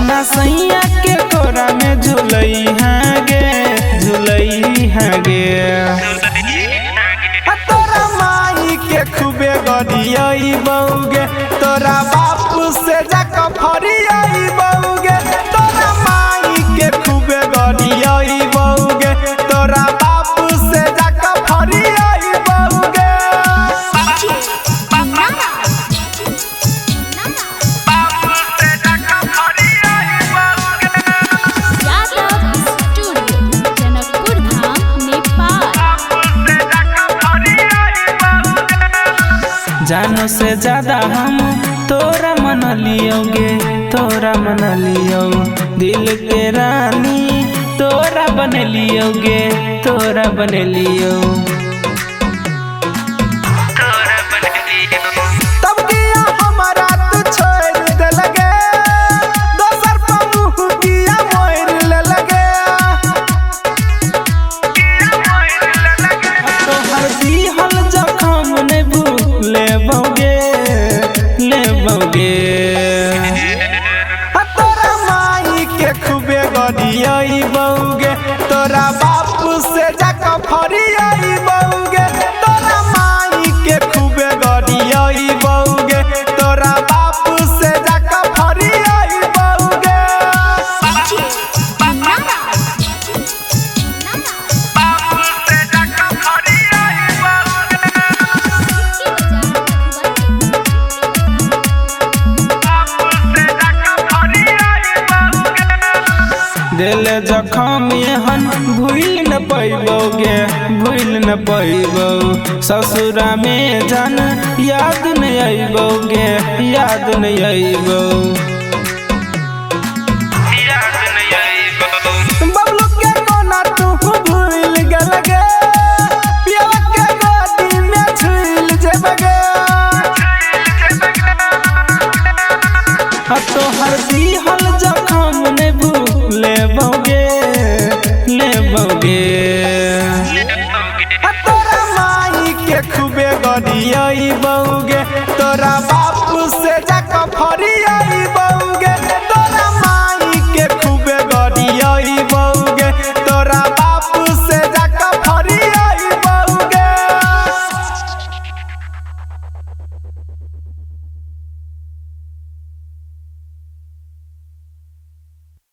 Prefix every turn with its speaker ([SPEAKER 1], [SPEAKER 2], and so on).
[SPEAKER 1] अपना सैया के कोरा में झुलई है गे, झुलई है गे। तोरा माई के खूबे गरियाई बउगे, तोरा बापू से जाके फरियाई बउगे। तोरा माई के खूबे गरियाई बउगे, तोरा बापू से जाके फरियाई बउगे।
[SPEAKER 2] यादव स्टूडियो जनकपुर धाम नेपाल।
[SPEAKER 1] जानो से ज्यादा हम तोरा मन लियोगे, तोरा मन लियो। दिल के रानी तोरा बन लियोगे, तोरा बन लियो।
[SPEAKER 3] तब किया हमारा तू छोड़ दे लगे, दोसर पर मुँह किया मोड़ ले लगे।
[SPEAKER 1] तोहर दिहल जखम ने भूले बउगे, ले बउगे।
[SPEAKER 3] तोरा माई के खूबे गरियाई बउगे, तोरा बापू से जाके फरियाई बउगे। तोरा माई के खूबे गरियाई बउगे, तोरा बापू से जाके फरियाई बउगे।
[SPEAKER 1] दिल जखम एहन भूल न पैबोगे, भूल न पैबो। ससुरा में जान याद न अइबोगे, याद न अइबो।
[SPEAKER 3] बबलू के कोना तू भूल गेल गे, पियवा के गोदी में झूल जेबगे।
[SPEAKER 1] तोहर दिहल जखम ने भूले बउगे, ले बउगे।
[SPEAKER 3] तोरा माई के खूबे गरियाई बउगे, तोरा